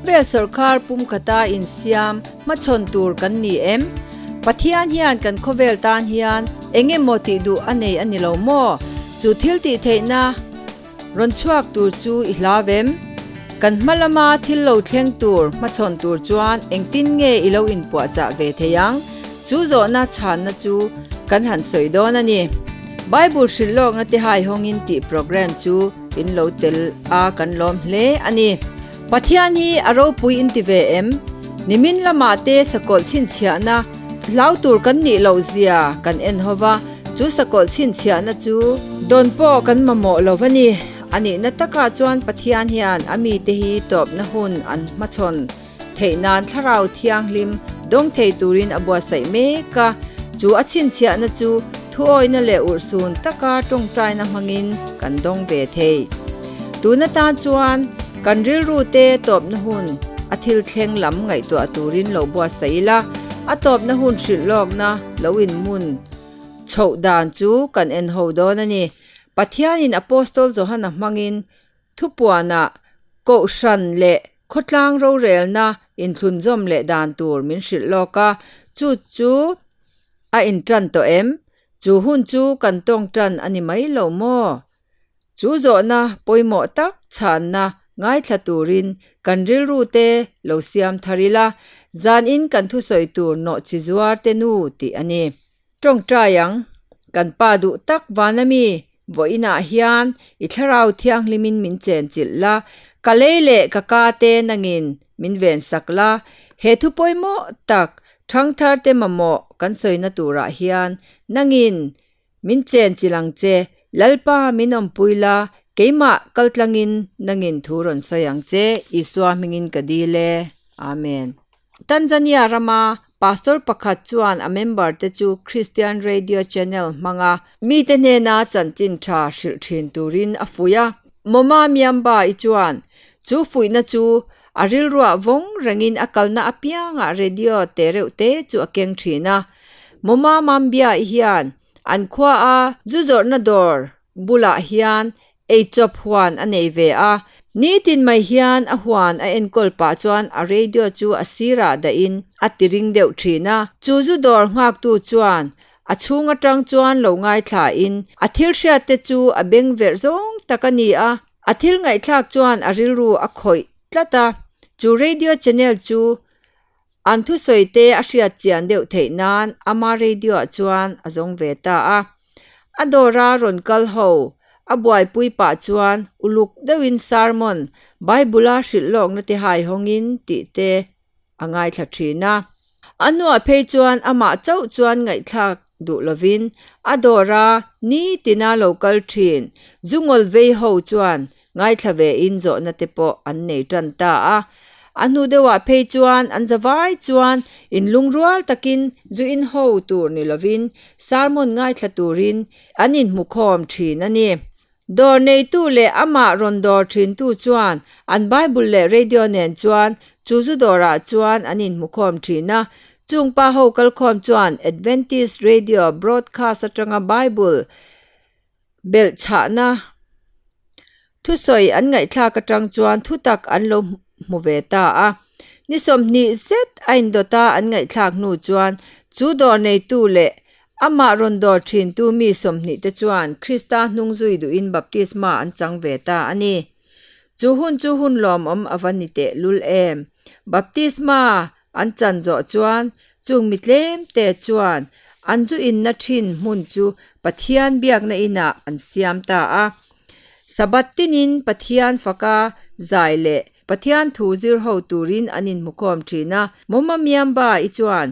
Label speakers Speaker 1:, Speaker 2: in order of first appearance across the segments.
Speaker 1: Khawvel sawrkar pumkhata insiam hmachhawn tur kan ni em? Pathian hian kan khawvel tan hian eng emaw tih duh a nei a ni lo maw? Chu thil tih theihna rawn chhuak tur chu i hlau em? Kan hma lama thil lo thleng tur hmachhawn tur chuan engtin nge i lo inpuahchah ve thei ang? Chu zawhna chhanna chu kan han sawi dawn a ni. Bible hrilh lawkna te haihawngin tih program chu in lo tel a kan lawm hle a ni. Pathian hi a ropui in ti ve em? Nimin lamah te sakawlh chhinchhiahna hlau tur kan nih loh zia kan en ho va, chu sakawlh chhinchhiahna chu dawn pawh kan mamawh lo va ni. A nihna takah chuan Pathian hian a mite hi tawpna hun an hmachhawn theih nan Thlarau Thianghlim dawng thei turin a buatsaih mek a, chu a chhinchhiahna chu thuawina leh urhsun taka tawngtaina hmangin kan dawng ve thei. Tun atan chuan kan rilru te tawpna hun a thil thleng lam ngaihtuah turin lo buatsaih ila, a tawpna hun hrilh lawkna lo inmun chhoh dan chu kan en ho dawn a ni. Pathianin Apostol Johana hmangin Thupuanah Kohhran leh khawtlang rorelna inthlunzawm leh dan tur min hrilh lawk a, chu chu a intan tawh em? Chu hun chu kan tawng tan a ni mai lo maw? Chu zawhna pawimawh tak chhanna ngaithla turin kan rilru te lo siam thar ila, zanin kan thusawi tur nawhchi zuar te nu tih a ni. Tawngtai ang, kan pa duh tak vana mi vawiinah hian i thlarau thianghlimin min chenchilh la, ka lei leh ka ka te nangin min vensak la, he thu pawimawh tak thangthar te mamawh kan sawina turah hian nangin min chenchilh ang che, Lalpa min awmpui la, keimah kaltlangin nangin thu rawn sawi ang che, Isua hmingin ka dil e. Amen. Tanzania rama Pastor pakhat chuan a member te chu Christian Radio Channel hmanga mite hnena chanchin tha hrilh thin turin a fuih a. Moma Miamba-i chuan chu fuihna chu a rilruah vawng rengin a kalna apiangah radio te reuh te chu a keng thin a. Moma Mambia-i hian an khuaa zu zawrhna dawr bulah hian Eichawp huan a nei ve a, nitin mai hian a huan a enkawl pah chuan a radio chu a sirah dahin a ti ring deuh thin a. Chu zu dawr nghaktu chuan a chhung atang chuan lo ngaithlain a thil hriat te chu a beng verh zawng tak a ni a, a thil ngaihthlak chuan a rilru a khawih tlat a. Chu radio channel chu an thusawi te a hriat chian deuh theih nan ama radio ah chuan a zawng ve ta a. A dawra rawn kal ho a buaipui pah chuan uluk deuhin sermon Bible a hrilh lawkna te hai hawngin tih te a ngaithla thin a. A hnuah phei chuan amah chauh chuan ngaihthlak duh lovin a dawra nitina lo kal thin zungawl vei ho chuan Ngaithla ve in zawhna te pawh an nei tan ta a. A hnu deuhah phei chuan an zavai chuan in lungrual takin zu in ho tur ni lovin sermon ngaithla turin an inhmukhawm thin a ni. Dawr neitu leh amah rawn dawr thintu chuan an Bible leh radio nen chuan chu zu dawrah chuan an inhmukhawm thin a. Chung pa ho kalkhawm chuan Adventist Radio broadcast atanga Bible Belhchhahna thusawi an ngaihthlak atang chuan thutak an lo hmu ve ta a. Ni 20 zet a indawt a an ngaihthlak hnu chuan chu dawr neitu leh amah rawn dawr thintu mi 20 te chuan Krista hnung zui duhin baptisma an chang ve ta a ni. Chu hun chu hun lawmawm a va ni tehlul em? Baptisma An chan zawh chuan chung mi tlem te chuan an zu inna thin hmun chu Pathian biakna inah an siam ta a. Sabbath tinin Pathian faka zai leh Pathian thu zir ho turin an inhmukhawm thin a. Mawma Miamba i chuan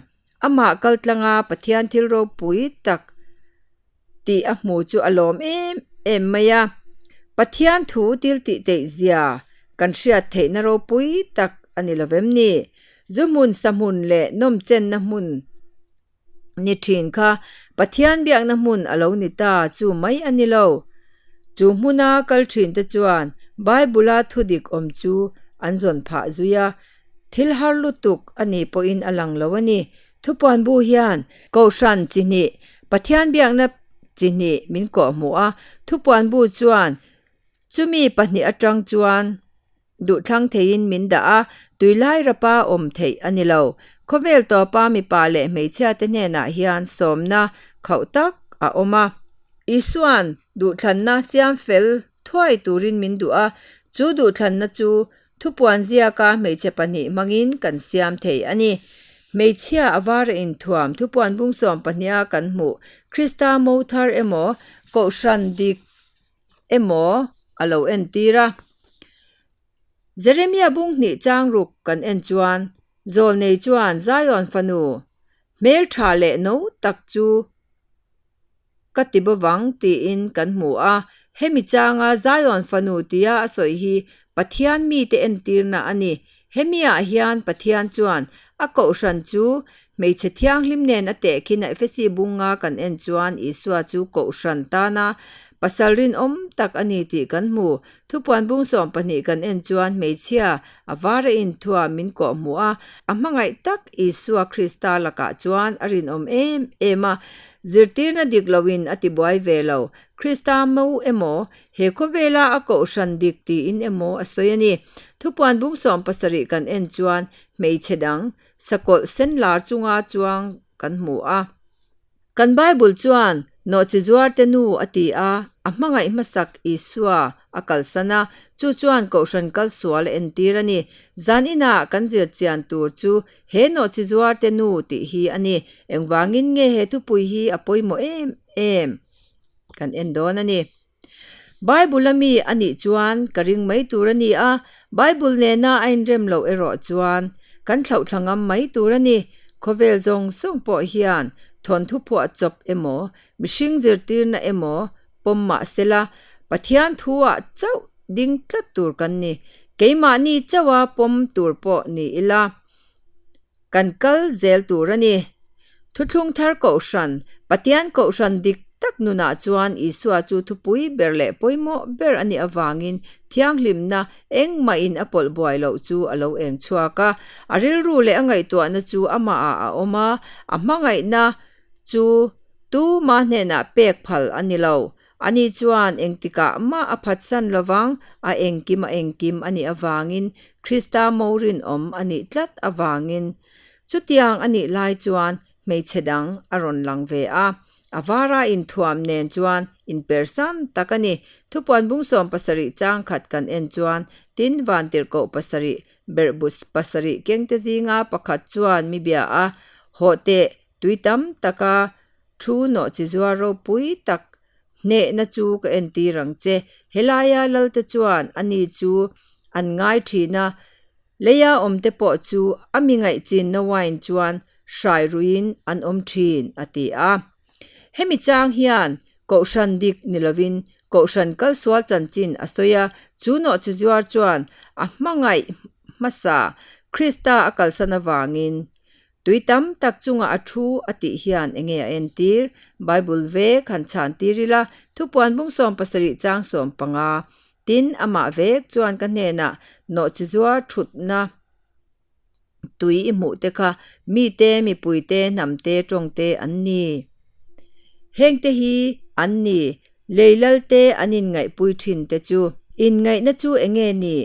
Speaker 1: amah kaltlanga Pathian thil ropui tak tih a hmu chu a lawm em em mai a. Pathian thu thil tih theih zia kan hriat theihna ropui tak a ni lovem ni? Zu hmun sa hmun leh nawmchenna hmun ni thin kha Pathian biakna hmun a lo ni ta chu mai a ni lo. Chu hmuna kal thin te chuan Bible-a thudik awm chu an zawn phah zui a, thil har lutuk a nih pawhin a lang lo a ni. Thupuan bu hian Kohhran chi hnih, Pathian biakna chi hnih min kawhhmuh a, thupuan bu chuan chumi pahnih atang chuan Duhthlang theiin min dah a, tuilai rapa awm theih a ni lo. Khawvel tawpa mipa leh hmeichhiate hnenah hian sawmna khauh tak a awm a. Isua'n duhthlanna siam fel thuai turin min duh a, chu duhthlanna chu thupuan ziaka hmeichhe pahnih hmangin kan siam thei a ni. Hmeichhia a vara inthuam thupuan bung sawm pahniha kan hmuh Krista mo thar emaw Kohhran dik emaw a lo entir a. Jeremia bung hnih chang ruk kan en chuan Zawlnei chuan Zion fanu hmeltha leh no tak chu ka ti bawvang tiin kan hmu a. Hemi changa Zion fanu tia a sawi hi Pathian mite entirna a ni. Hemiah hian Pathian chuan a kohhran chu hmeichhe thianghlim nen a tehkhin a Efesi bunga kan en chuan Isua chu kohhran tana pasal rinawm tak a ni tih kan hmu. Thupuan bung 12 kan en chuan hmeichhia a var a inthuah min kawh hmuh a, a hmangaih tak Isua Krista lakah chuan a rinawm em em a, zirtirna dik loin a tibuai ve lo. Krista mo emaw, he khawvela a kohhran dik tiin emaw a sawi a ni. Thupuan bung 70 kan en chuan hmeichhe dang sakawlh senlar chunga chuang kan hmu a. Kan Bible chuan nawhchizuarte nu a ti a, a hmangaih hmasak Isua a kalsan a, chu chuan Kohhran kalsual a entir a ni. Zan inah kan zir chian tur chu he nawhchizuarte nu tih hi a ni. Engvangin nge he thupui hi a pawimawh em em kan en dawn a ni. Bible a mi a nih chuan ka ring mai tur a ni a, Bible nena a inrem loh erawh chuan kan thlauhthla ngam mai tur a ni. Khawvel zawng zawng pawh hian thawnthu phuah chawp emaw, mihring zirtirna emaw pawm mah sela, Pathian thu-ah chauh ding tlat tur kan ni. Keimahni chauha pawm tur pawh ni ila. Kan kal zel tur a ni. Thuthlung thar kohhran, Pathian kohhran dik tak nunah chuan Isua chu thupui ber leh pawimawh ber a nih avangin thianghlimna engmahin a pawlh buai loh chu a lo eng chhuak a. A rilru leh a ngaihtuahna chu amahah a awm a, a hmangaihna chu tuma hnenah pek phal a ni lo. Ani chuan engtikah mah a phatsan lovang, a engkim a engkim a nih avangin, Krista mo rinawm a nih tlat avangin. Chutiang a nih lai chuan hmeichhe dang a rawn lang ve a, a vara inthuam nen chuan inpersan tak a ni. Thupuan bung 70 chang khat kan en chuan, tin vantirhkoh pasarih, berhbu pasarih kengte zinga pakhat chuan mi bia a, Hawh teh, tui tam taka Thu nawh chi zuar ropui tak hnehna chu ka entir ang che. Helaia lalte chuan ani chu an ngai thin a, leia awmte pawh chu a mi ngaihchinna wine chuan hrai ruiin an awm thin, a ti a. Hemi chang hian Kohhran dik ni lovin Kohhran kalsual chanchin a sawi a, chu nawh chi zuar chuan a hmangaih hmasa Krista a kalsan avangin Tui tam tak chungah a thu a tih hian enge a entir? Bible vek han chhan tir ila, thupuan bung 70 chang 15. Tin, amah vek chuan ka hnenah nawhchizuar thutna tui i hmuh te kha mite, mipuite, hnamte, tawngte an ni. Hengte hi an ni, lei lalte an inngaihpui thin te chu. Inngaihna chu enge ni?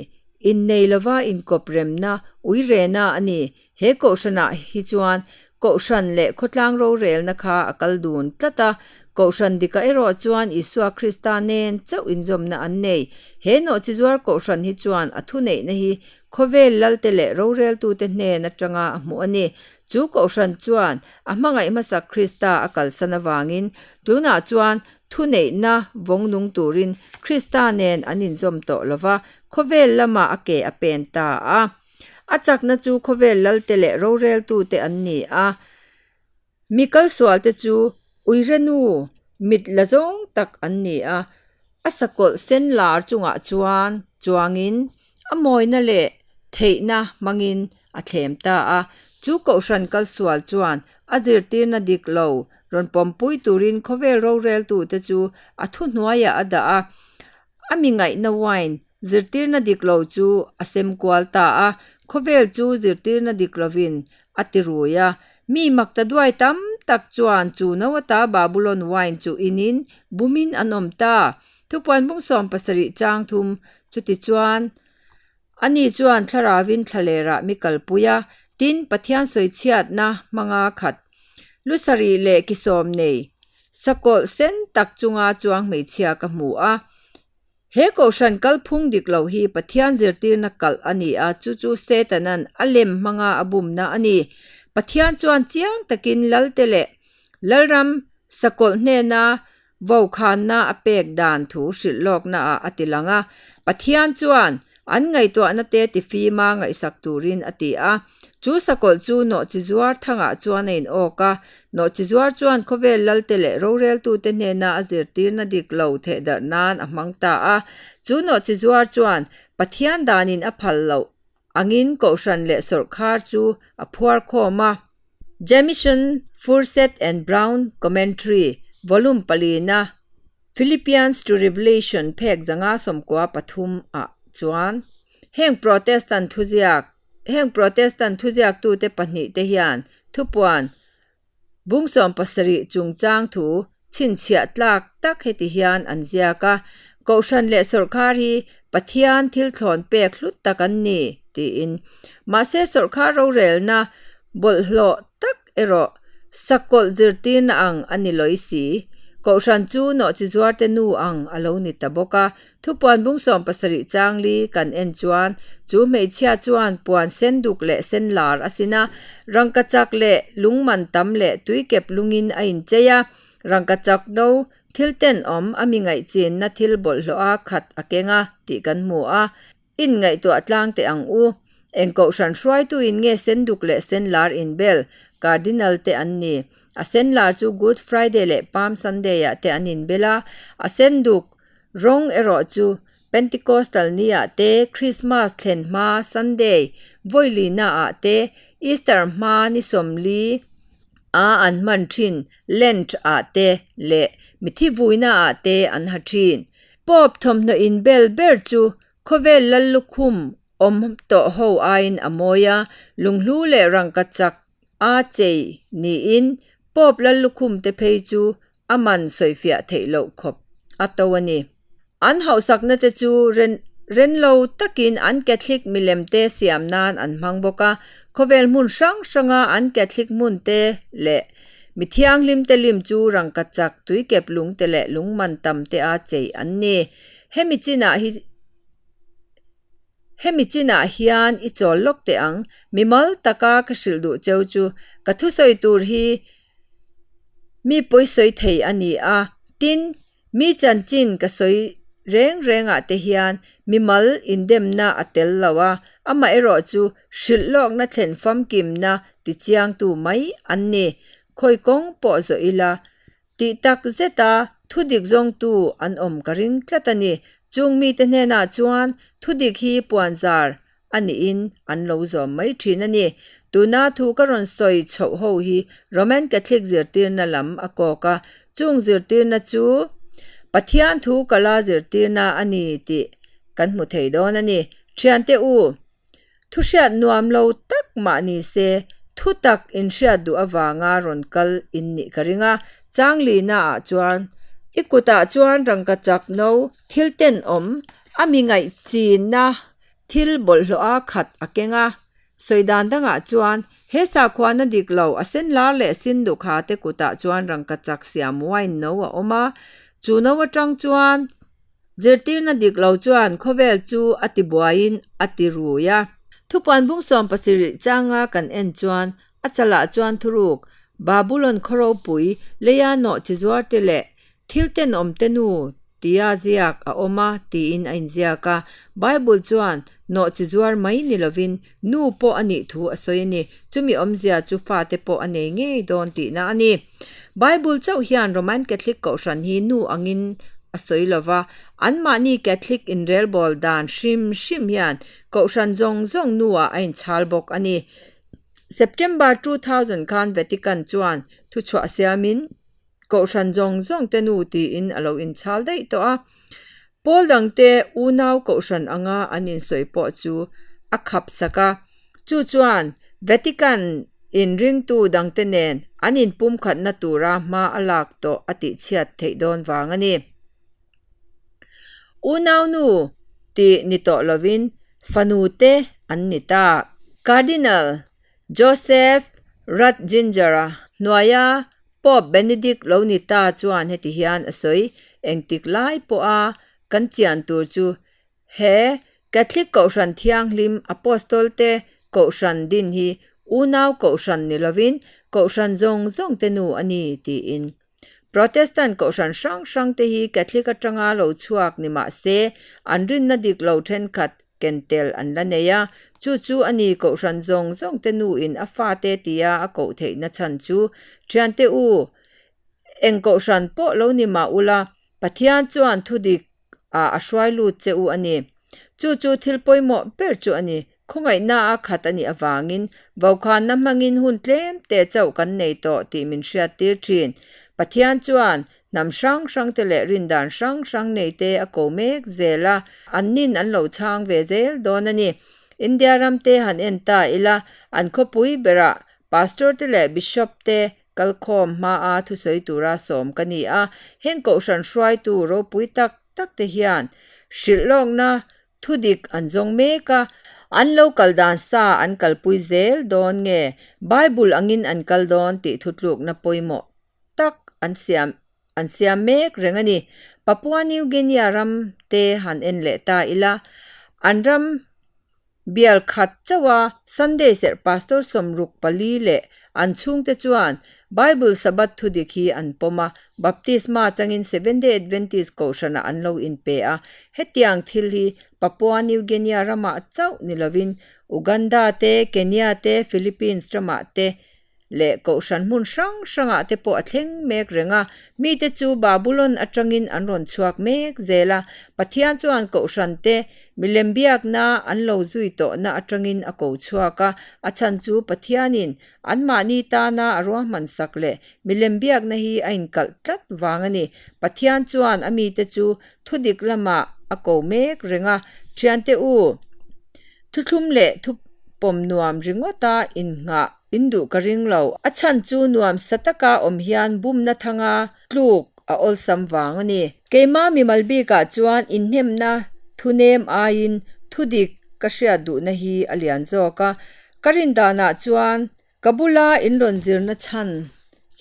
Speaker 1: Innei lova inkawp remna, uirena a ni. He kohhranah hi chuan kohhran leh khawtlang rorelna kha a kal dun tlat a, kohhran dikah erawh chuan Isua Krista nen chauh inzawmna an nei. He nawhchizuar kohhran hi chuan a thuneihna hi khawvel lalte leh roreltute hnen atanga a hmuh a ni. Chu kohhran chuan a hmangaih hmasak Krista a kalsan avangin tunah chuan thuneihna vawng nung turin Krista nen an inzawm tawh lova, khawvel lamah a ke a pen ta a. A chakna chu khawvel lalte leh roreltute an ni a, mi kalsualte chu uirenu mit la zawng tak an ni a. A sakawlh sen lar chungah chuan chuangin a mawina leh theihna hmangin a thlem ta a. Chu kohhran kalsual chuan a zirtirna dik lo rawn pawmpui turin khawvel roreltute chu a thuhnuaiah a dah a. A mi ngaihna wine zirtirna dik lo chu a sem kual ta a, khawvel chu zirtirna dik lovin a ti rui a. Mi makta duai tam tak chuan chu no ata Babulon wine chu inin bumin an awm ta. Thupuan bung 70 chang thum chutichuan. Ani chuan thlarauvin thlalerah mi kalpui a, tin, Pathian sawichhiatna hmanga khat lu sarih leh ki sawm nei sakawlh sen tak chunga chuang hmeichhia ka hmu a. He kohhran kalphung dik lo hi Pathian zirtirna kalh a ni a, chu chu Setanan a lem hmanga a bumna a ni. Pathian chuan chiang takin Lalte leh Lalram sakawlh hnena Vokhanna a pek dan thu hrilh lawknaah a ti lang a, Pathian chuan an ngaihtuahna te tifima ngaihsak turin a ti a. Chu sakawlh chu nawhchizuar thangah chuan a inawk a, nawhchizuar chuan khawvel lalte leh roreltute hnena a zirtirna dik lo thehdarh nan a hmang ta a. Chu nawhchizuar chuan Pathian danin a phal loh angin kohhran leh sawrhkhar chu a phuar khawm a. Jamieson, Furset and Brown Commentary, Volume palina, Philippians to Revelation phek 593 ah chuan heng Protestant thuziak heng Protestant thuziaktute pahnihte hian thupuan Bung 70 chungchang thu chhinchhiah tlak tak heti hian an ziak a, Kohhran leh sawrhkhar hi Pathian thil thlawn pek hlut tak an ni, tiin. Mahse sawrhkhar rorelna bawlhhlawh tak erawh sakawlh zirtirna ang a ni lawi si. Kohhran chu nawhchizuarte nu ang a lo ni ta bawk a. Thupuan bung 70 changli kan en chuan chu hmeichhia chuan puan sen duk leh sen lar a sin a, rangkachak leh lungman tam leh tuikep lungin a inchei a, rangkachak do thil tenawm a mi ngaihchinna thil bawlhhlawh a khat a keng a tih kan hmu a. Inngaihtuah tlang teh ang u. Eng kohhran hruaituin nge senduk leh senlar inbel, Cardinal te an ni. A senlar chu Good Friday leh Palm Sunday-ah te an inbel a, a senduk rawng erawh chu Pentecostal ni-ah te, Christmas thlen hma Sunday vawilina-ah te, Easter hma ni 40 a an hman thin Lent-ah te leh mithi vuina-ah te an ha thin. Pope thawmhnaw inbel ber chu khawvel lallukhum awm tawh ho aiin a mawi a, lunghlu leh rangkachak a chei niin Pope lallukhum te phei chu a man sawifiah theih loh khawp a to a ni. An hauhsakna te chu ren lo takin an Catholic milem te siam nan an hmang bawk a, khawvel hmun hrang hranga an Catholic hmun te leh Mi thianghlim te lim chu rangkachak, tuikep lung te leh lungman tam te a chei an ni. Hemi chinah hi Hemi chinah hian i chawl lawk teh ang. Mimal taka ka hrilh duh cheu chu ka thusawi tur hi mi pawisawi thei a ni a. Tin, Mi chanchin ka sawi reng rengah te hian mimal indemna a tel lo a, amaherawh chu hrilh lawkna thlen famkimna tichiangtu mai an ni. Khawi kawng pawh zawh ila, tih tak zeta thudik zawngtu an awm ka ring tlat a ni. Chung mite hnenah chuan thudik hi puanzar a niin an lo zawm mai thin a ni. Tuna thu ka rawn sawi chhoh ho hi Roman Catholic zirtirna lam a kawk a, chung zirtirna chu Pathian thu kala zirtirna a ni tih kan hmu thei dawn a ni. Thiante u, thu hriat nuam lo tak mah ni se, thu tak inhriat duh avanga rawn kal in nih ka ring a, Changlina ah chuan i kutah chuan rangkachak no thil tenawm a mi ngaihchinna Thil bawlhhlawh a khat a keng a, sawi dan dangah chuan he sakhuana dik lo a sen lar leh sin dukha te kutah chuan rangkachak siam wine no a awm a, chu no atang chuan zirtirna dik lo chuan khawvel chu a ti buaiin a ti rui a. Thupuan bung 70 changa kan en chuan a chalah chuan thuruk Babulon khaw ropui leia nawh chi zuar te leh Thil tenawm te nu tia ziak a awm a tiin a inziak a, Bible chuan nawh chi zuar mai ni lovin nu pawh a nih thu a sawi a ni. Chumi awmzia chu fate pawh a nei ngei dawn tihna a ni. Bible chauh hian Roman Catholic Kohhran hi nu angin a sawi lo va, anmahni Catholic inrelbawl dan hrim hrim hian Kohhran zawng zawng nuah a inchhal bawk a ni. September 2000 khan Vatican chuan thuchhuah siamin, Kohhran zawng zawng te nu tiin a lo inchhal daih tawh a. Pawl dangte unau kohhran anga an insawi pawh chu a khap sak a. Chu chuan Vatican inringtu dangte nen an inpumkhatna tura hma a lak tawh a tihchhiat theih dawn vang a ni. Unau nu tih ni tawh lovin Fanu te an ni ta. Cardinal Joseph Ratzinger-a hnuaia Pope Benedict lo ni ta chuan heti hian a sawi, Engtik lai pawha kan chian tur chu he Catholic Kohhran Thianghlim Apostol-te Kohhran din hi unau Kohhran ni lovin Kohhran zawng zawngte nu a ni, tiin. Protestant kohhran hrang hrang te hi Catholic atanga lo chhuak ni mah se, an rinna dik lo thenkhat ken tel an la nei a. Chu chu a ni kohhran zawng zawng te nuin a fate tia a koh theihna chhan chu. Thiante u, eng kohhran pawh lo ni mah ula, Pathian chuan thudik ah a hruai lut che u a ni. Chu chu thil pawimawh ber chu a ni. Khawngaihna a khat a nih avangin vokhanna hmangin hun tlem te chauh kan nei tawh tih min hriattir thin. Pathian chuan hnam hrang hrang te leh rindan hrang hrang nei te a ko mek zel a, an nin an lo chhang ve zel dawn a ni. India ram te han en ta ila, an khawpui berah Pastor te leh Bishop te Kalkhawm hmaa thusawi tura sawm ka ni a, heng kohhran hruaitu ropui tak tak te hian hrilh lawkna thudik an zawng mek a, an lo kal dan sa an kalpui zel dawn nge Bible angin an kal dawn tih thutlukna pawimawh tak an siam an siam mek reng a ni. Papua New Guinea ram te han en leh ta ila, an ram Bial khat chauh a Sunday serh Pastor 64 leh an chhungte chuan Bible Sabbath thudik hi an pawm a, Baptisma changin Seventh-day Adventist kohhranah an lo inpe a. Hetiang thil hi Papua New Guinea ramah chauh ni lovin Uganda te, Kenya te, Philippines ramah te leh kohhran hmun hrang hrangah te pawh a thleng mek reng a, mite chu Babulon atangin an rawn chhuak mek zel a, Pathian chuan kohhran te milem biakna an lo zui tawhna atangin a ko chhuak a, a chhan chu Pathianin anmahni tana a ruahman sak leh milem biakna hi a inkalh tlat vang a ni. Pathian chuan a mite chu thudik lamah a ko mek reng a, Thiante u, Thuthlum leh thupawm nuam ringawta innghah in duh ka ring lo. A chhan chu nuam sa taka awm hian bumna thanga tluk a awlsam vang a ni. Keima mimal bikah chuan inhnemna thunem aiin thudik ka hriat duhna hi a lian zawk a. Ka rin danah chuan Ka bula in rawn zirna chhan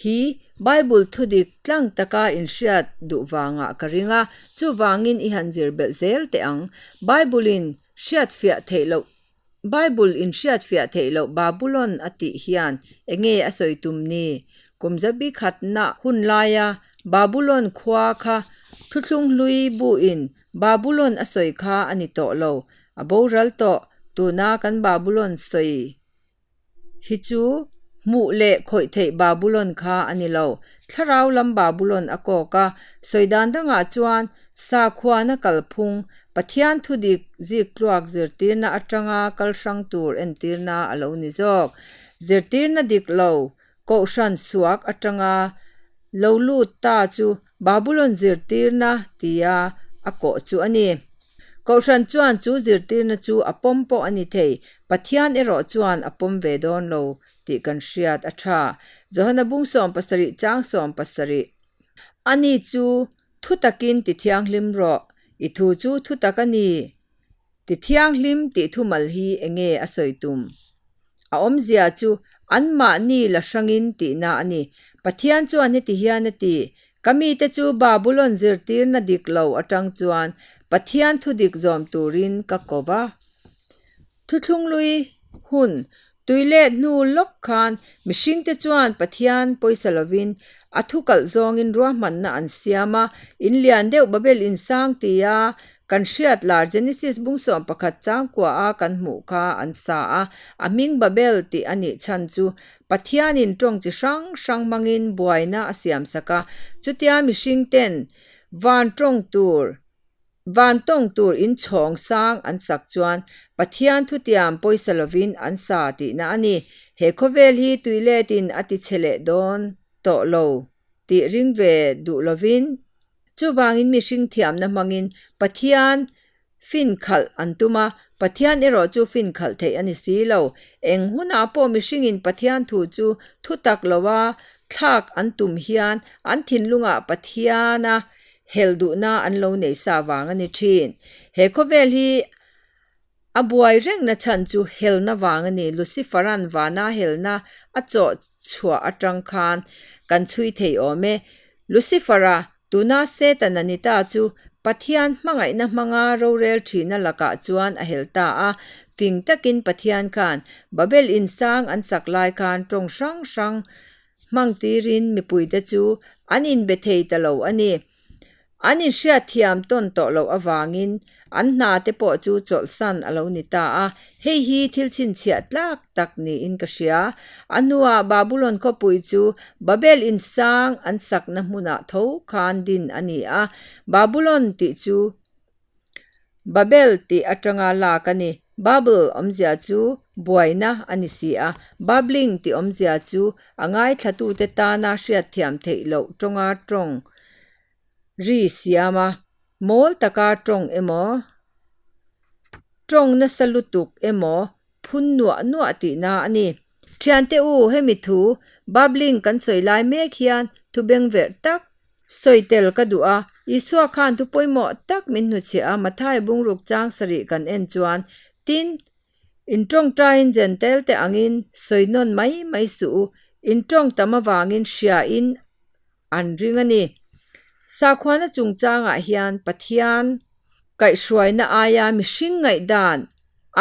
Speaker 1: hi Bible thudik tlang taka in hriat duh vangah ka ring a, chuvangin i han zir belh zel teh ang. Bible in hriatfiah theih loh Bible in hriatfiah theih loh Babulon a tih hian enge a sawi tum ni? Kum zabi khatna hun laia Babulon khua kha thuthlung hlui buin Babulon a sawi kha a ni tawh lo, a boral tawh, tuna kan Babulon sawi Hi chu hmuh leh khawih theih Babulon kha a ni lo. Thlarau lam Babulon a kawk a, sawi dan dangah chuan sakhuana kalphung, Pathian thudik ziktluak zirtirna atanga kal hrang tur entirna a lo ni zawk. Zirtirna dik lo, Kohhran suak atanga lo lut ta chu Babulon zirtirna tia a kawh chu a ni. Kohhran chuan chu zirtirna chu a pawm pawh a ni thei, Pathian erawh chuan a pawm ve dawn lo tih kan hriat a tha. Johana bung 70 chang 70. Ani chu thu takin ti thianghlim rawh, i thu chu thu tak a ni. Ti thianghlim tih thumal hi enge a sawi tum? A awmzia chu anmahni la hrangin tihna a ni. Pathian chuan heti hian a ti, Ka mite chu Babulon zirtirna dik lo atang chuan Pathian thu dik zawm turin ka ko va. Thuthlunglui hun tui let hnu lawk khan mihringte chuan Pathian pawisa lovin a thu kalh zawngin ruahmanna an siam a, in lian deuh Babel insang tia Kan hriat lar Genesis bung 11 changkua a kan hmuh kha an sa a, a hming Babel tih a nih chhan chu Pathianin tawng chi hrang hrang hmangin buaina a siam sak a, chutia mihring ten van tawng tur van tawng tur inchhawng sang an sak chuan Pathian thutiam pawisa lovin an sa tihna a ni. He khawvel hi tuiletin a ti chhe leh dawn tawh lo tih ring ve duh lovin, Chuvangin mihring thiamna hmangin Pathian fin khalh an tum a, Pathian erawh chu fin khalh theih a ni si lo. Eng hunah pawh mihringin Pathian thu chu thu tak loa thlak an tum hian an thinlungah Pathiana hel duhna an lo nei sa vang a ni thin. He khawvel hi. A buai rengna chhan chu helna vang a ni. Lucifer-a'n vana helna a chawh chhuah atang khan kan chhui thei awm e. Lucifer-a, tuna Satan-a ni ta chu Pathian hmangaihna hmanga rorel thihna lakah chuan a hel ta a. Fing takin Pathian khan Babel in sang an sak lai khan tawng hrang hrang hmang tirin mipuite chu an inbe thei ta lo a ni. An inhriatthiam tawn tawh loh avangin an hna te pawh chu chawlhsan a lo ni ta a, hei hi thil chhinchhiah tlak tak niin ka hria. A hnuah Babulon khawpui chu Babel in sang an sakna hmunah tho khan din a ni a, Babulon tih chu Babel tih atanga lak a ni. Babel awmzia chu buaina a ni si a, Babling tih awmzia chu a ngaithlatute tana hriatthiam theih loh tawnga tawng ri siam a, mawl taka tawng emaw, tawng nasa lutuk emaw phun nuah nuah tihna a ni. Thiante u, hemi thu Babling kan sawi lai mek hian thu bengverh tak sawi tel ka duh a, Isua khan thu pawimawh tak min hnuchhiah a, Mathai bungruk chang sarih kan en chuan, Tin, in tawngtaiin Jentail te angin sawi nawn mai mai suh u, in tawng tam avangin hriain an ring a ni. Sakhuana chungchangah hian Pathian kaihhruaina aia mihring ngaihdan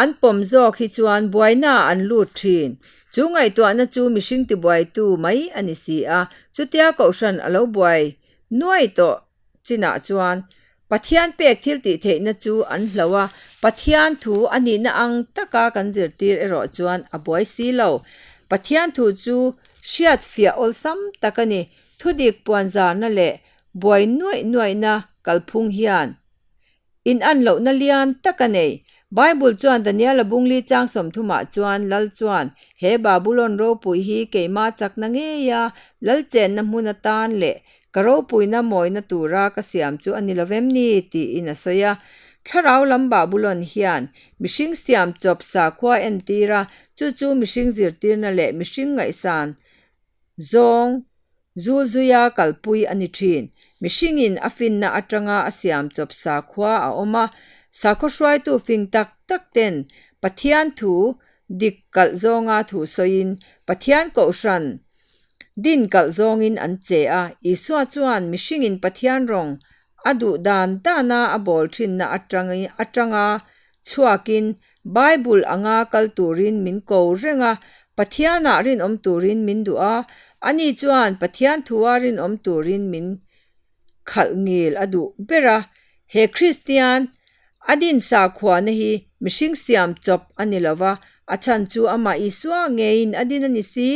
Speaker 1: an pawm zawk hi chuan buainaah an lut thin. Chu ngaihtuahna chu mihring tibuaitu mai a ni si a, chutia kohhran a lo buai nuai tawh chinah chuan Pathian pek thil tih theihna chu an hloh a, Pathian thu a nihna ang taka kan zirtir erawh chuan a buai si lo. Pathian thu chu hriat fiah awlsam tak a ni. Thudik puanzarna leh buai nuaih nuaihna kalphung hian inan lohna lian tak a nei. Bible chuan Daniela bungli chang sawmthumah chuan Lal chuan he Babulon ropui hi keimah chakna ngeia Lal chenna hmun atan leh Ka ropuina mawina tura ka siam chu a ni lo vem ni? tiin a sawi a. Thlarau lam Babulon hian mihring siam chawp sakhua entir a, chu chu mihring zirtirna leh mihring ngaihsan zawng zulzuia kalpui a ni thin. Mihringin a finna atanga a siam chawp sakhua a awm a, sakhaw hruaitu fing tak tak ten Pathian thu dik kalh zawnga thu sawiin Pathian kohhran Din kalh zawngin an che a, Isua chuan mihringin Pathian rawng a duh dan dana a bawl thinna atanga chhuakin Bible anga kal turin min ko reng a, Pathianah rinawm turin min duh a, ani chuan Pathian thua rinawm turin min khalh ngil a duh ber a, he Kristian a din sakhuana hi mihring siam chawp a ni lo va, a chhan chu amah Isua ngeiin a din a ni si.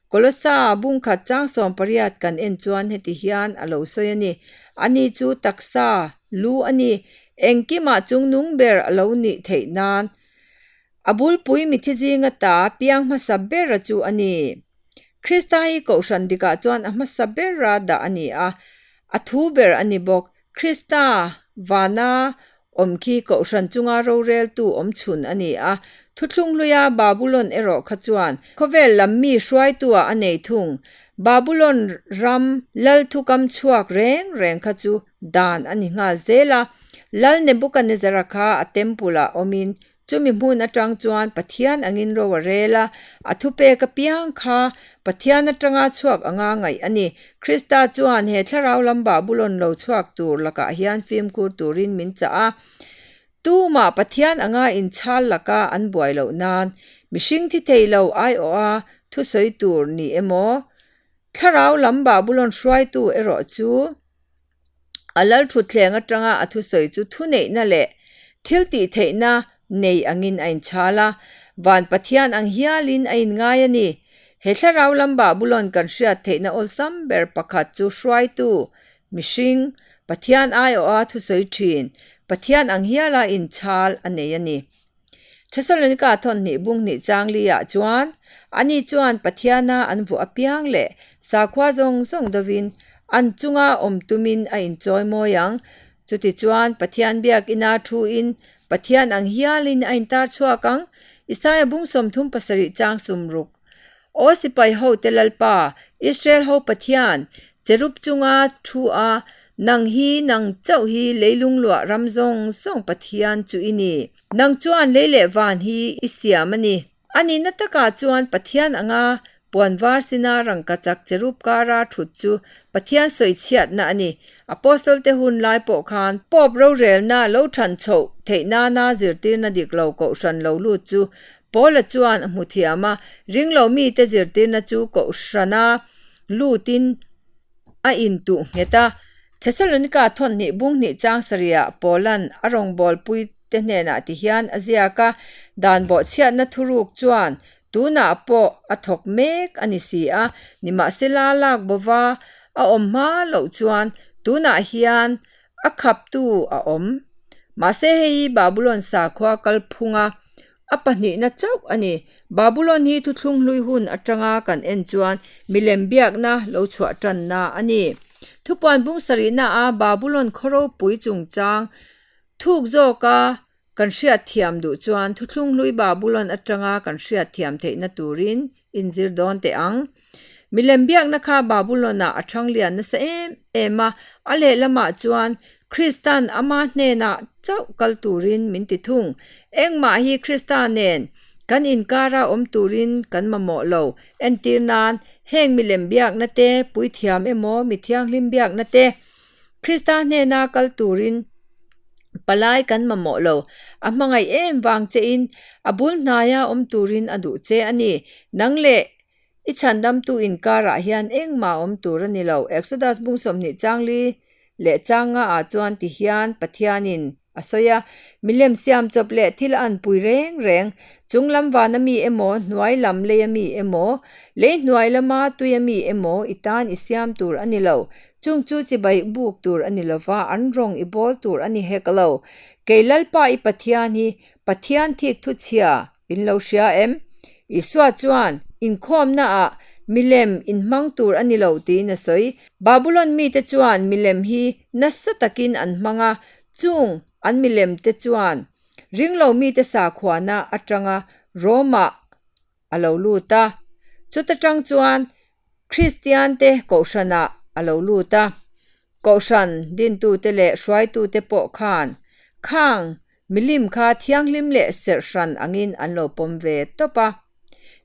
Speaker 1: Kolosa bungkhat chang 18 kan en chuan heti hian a lo sawi a ni, Ani chu taksa lu a ni, engkimah chungnung ber a lo nih theih nan A bulpui mithi zinga ta piang hmasa bera chu a ni. Krista hi kohhran dikah chuan a hmasa bera dah a ni a, a thu ber a ni bawk. Krista vana awm khi kohhran chunga roreltu awm chhun a ni a. Thuthlung hluia Babulon erawh kha chuan khawvel lam mi hruaitua a nei thung. Babulon ram lal thukam chhuak reng reng kha chu dan a ni nghal zel a. Lal Nebukanezzara kha a temple-ah awmin Chumi hmun atang chuan Pathian angin ro a rel a, a thupek apiang kha Pathian atanga chhuak anga ngaih a ni. Krista chuan he thlarau lam Babulon lo chhuak tur lakah hian fimkhur turin min chah a. Tumah Pathian anga inchhal laka an buai loh nan, mihring thi thei lo aiawha thusawi tur ni emaw, thlarau lam Babulon hruaitu erawh chu, A lal thutthleng atanga a thusawi chu thuneihna leh thil tih theihna nei angin a inchhal a, van Pathian ang hialin a inngai a ni. He thlarau lam Babulon kan hriat theihna awlsam ber pakhat chu hruaitu, mihring, Pathian aiawha thusawi thin, Pathian ang hiala inchhal a nei a ni. Thesalonika thawnhnih bunghnih changli-ah chuan ani chuan Pathiana an vuah apiang leh sakhua zawng zawng dovin an chunga awm tumin a inchawi mawi ang. Chutichuan Pathian biakina thuin Pathian ang hialin a intar chhuak ang. Isaia bung 37 chang sumruk Aw sipai hote Lalpa, Israel ho Pathian, cherub chunga thu a. Nang hi, nang chauh hi leilung luah ram zawng zawng Pathian chu i ni. Nang chuan lei leh van hi i siam a ni. A nihna takah chuan Pathian anga puan var sina rangkachak cherub kara thut chu Pathian sawichhiatna a ni. Apostol te hun lai pawh khan Pope rorelna lo than chhoh theih nana zirtirna dik lo kohhran lo lut chu Paula chuan a hmu thiam a, ringlo mite zirtirna chu kohhrana lutin a intuh nghet a. Thesalonika thawnhnih bunghnih chang sarihah Paula'n a rawngbawlpui te hnenah ti hian a ziak a, Dan bawhchhiatna thuruk chuan tunah pawh a thawk mek a ni si a, nimahsela lak bova a awm hma loh chuan tunah hian a khaptu a awm. Mahse hei hi Babulon sakhua kalphunga a pahnihna chauh a ni. Babulon hi thuthlung hlui hun atanga kan en chuan milem biakna lo chhuah tanna a ni. Thupuan bung sarihna a Babulon khaw ropui chungchang Thuk zawka kan hriatthiam duh chuan thuthlung hlui Babulon atanga kan hriatthiam theihna turin inzir dawn teh ang. Milem biakna kha Babulon-ah a thang lian nasa em em a, a lehlamah chuan Kristan ama hnenah chauh kal turin min ti thung. Engmah hi Krista nen kan inkara awm turin kan mamawh lo. Entir nan, heng milem biakna te, puithiam emaw mi thianghlim biakna te, Krista hnena kal turin palai kan mamawh lo. A hmangaih em vang chein a bul hnaia awm turin a duh che a ni. Nang leh i chhandamtu inkarah hian engmah awm tur a ni lo. Exodus bung 20 changli leh changa ah chuan ti hian Pathianin A sawi a, Milem siam chawp leh thil a anpui reng reng, chung lam vana mi emaw, hnuai lam leia mi emaw, lei hnuai lama tuia mi emaw i tan i siam tur a ni lo. Chung chu chibai buk tur a ni lo va, an rawng i bawl tur a ni hek lo. Kei Lalpa i Pathian hi Pathian thik thu chhia in lo hria em? Isua chuan, Inkhawmnaah milem inhmang tur a ni lo tiin a sawi. Babulon mite chuan milem hi nasa takin an hmang a, Chung an milem te chuan ringlo mite sakhuana atanga Rome-ah a lo lut a, chuta tang chuan Kristian te kohhranah a lo lut a. Kohhran dintute leh hruaitute pawh khan khang milim kha thianghlim leh serhhran angin an lo pawm ve tawp a.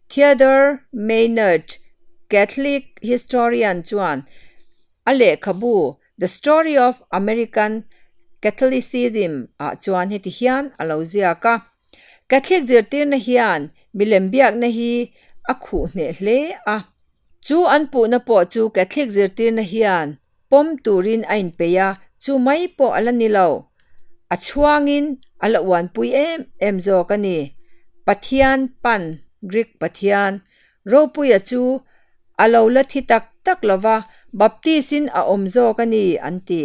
Speaker 1: Theodore Maynard, Catholic historian chuan a lehkhabu The Story of American Catholicism ah chuan heti hian a lo ziak a, Catholic zirtirna hian milem biakna hi a khuh hneh hle a. Chu an puhna pawh chu Catholic zirtirna hian pawm turin a inpeih a, chu mai pawh a la ni lo. A chhuangin a la uanpui em em zawk a ni. Pathian pan, Greek pathian, Ropuia chu a lo la thi tak tak lo va, Baptist-in a awm zawk a ni, an ti.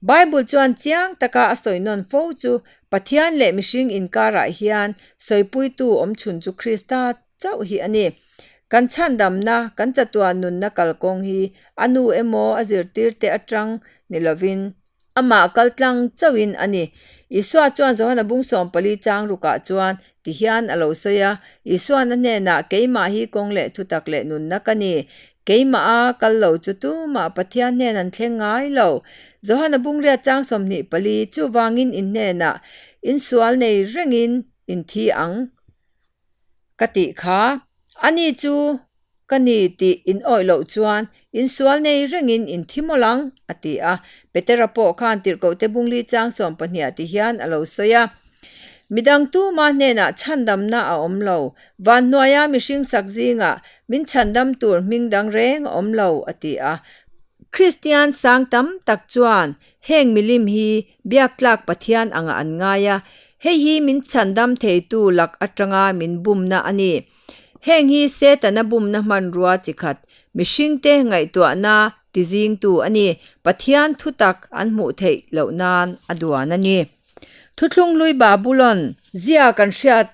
Speaker 1: Bible chuan chiang taka a sawi nawn fo chu Pathian leh mihring inkarah hian sawipuitu awmchhun chu Krista chauh hi a ni. Kan chhandamna, kan chatuan nunna kalkawng hi a nu emaw a zirtirte atang ni lovin, Amah kal tlang chauhin a ni. Isua chuan Johana bung 14 chang rukah chuan ti hian a lo sawi a, Isuan a hnenah, Keimah hi kawng leh thutak leh nunna ka ni. Keimah a kal lo chu tumah Pathian hnen an thleng ngai lo. Johana bung riat chang 24, Chuvangin in hnenah insual nei rengin in thi ang ka tih kha. Ani chu ka ni tih in awih loh chuan insual nei rengin in thi mawlh ang, a ti a. Petera pawh khan tirhkohte bungli chang 12 ti hian a lo sawi a. Midang tuma hnenah chhandamna a awm lo. Van hnuaia mihring sak zingah min chhandam tur hming dang reng a awm lo, a ti a. Kristian sang tam tak chuan heng milim hi biak tlak Pathian angah an ngai a, hei hi min chhandam theitu lak atanga min bumna a ni. Heng hi Setana bumna hmanrua chi khat, mihringte ngaihtuahna tizingtu a ni. Pathian thutak an hmuh theih loh nan a duan a ni. Thuthlung hlui Babulon zia kan hriat